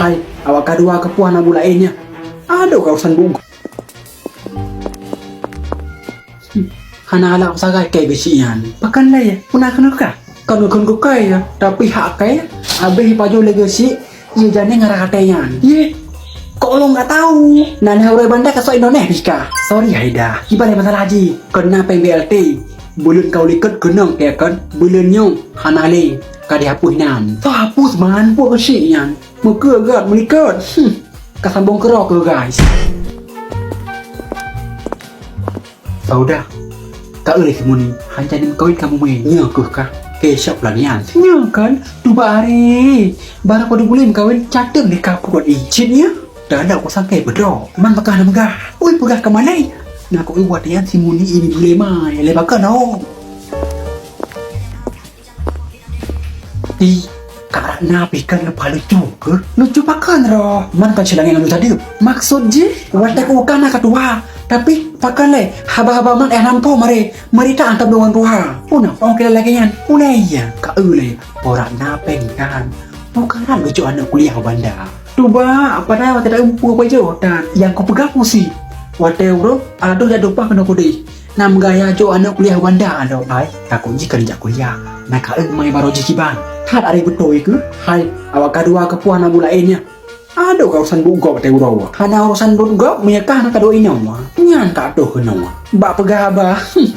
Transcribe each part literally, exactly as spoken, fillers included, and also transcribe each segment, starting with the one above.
Hai, awak kadua keupeue hana beu laén nyan? Adoh, ka urusan buk. Hmm, hana galak sagai keu geuchik nyan. Pakon lé, peue na keuneuk kah? Kon keuneuk keu kèe, tapi hak kèe, abéh pajoh lé geuchik, ie janéh ngon rhah até nyan. Yeh, kok lôn ka tau. Nan hai uroe banda ka sok Indonesia pih kah. Sorry Haida, kiban lé masalah jih. Kon na péng B L T. Buleuen ka u likot keunong keu kon, buleuen nyoe hana lé, ka dihapus nan. Soe hapus man, peue geuchik nyan? Meukeue gèt meulikot. Hmm. Ka sambông keudroe keuh, guys. Saudah, ka eu lé si Muni, han jadi meukawen kamoe. Nyoe keuh kah, keu syok lagèe nyan. Nyoe kan, tuba aré. Barô ka dua buleuen meukawen, cateut lé ka peugot i. Cit nyoe, dah ada ku sangkai beudroe. Man pakon hana meugah. Ui, peugah ka malèe. Na ku eu watèe nyan si Muni i dilema, lé pakon, oh. Ih, Kak Ratna pih kan leupah lucu keuh? Lucu pakon roh? Man kon cilangèe ngon lucu tadi. Maksud jih, watèe ku ka na ka tuha. Tapi pakon lé, haba-haba man eh lampôh maré, meurita antam deungon tuha. Peue na, oh, kira lagèe nyan. Ulèe ya, ka eu lé, po Ratna péng kan. Bukan lucu aneuk kuliah u banda. Tuba, padahai watèe taeu peue pajoh tan. Nyang kupeugah pusi. Watèe uroe, adoh jak dupah keunoe kudeh. Nam gaya jok aneuk kuliah u banda adoh. Hai, takot jih keu jak kuliah. Na ka eu mai barô jih kiban. That aré beutôi keuh. Hai, awak kadua keupeue hana beu laén nyan? Adoh, ka urusan buet gob watèe uroe. Hana urusan buet gob, meunyo kah na kadua inong. Nyan ka adoh keunoe. Bak peugah haba. Hmm.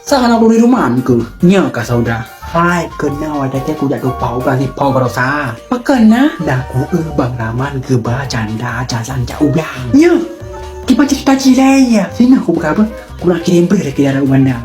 Sa hana turi ruman keuh. Nyoe ka Saudah. Hai, keunoe watèe kujak dupah u blang ipo barosa. Pakon na? Na ku eu Bang Rahman geuba janda jalan jak u blang. Nyoe. Kiban ceurita jih lé ya. Sinoe ku peugah beuh. Ku na kirém breuh lé keu dara u banda.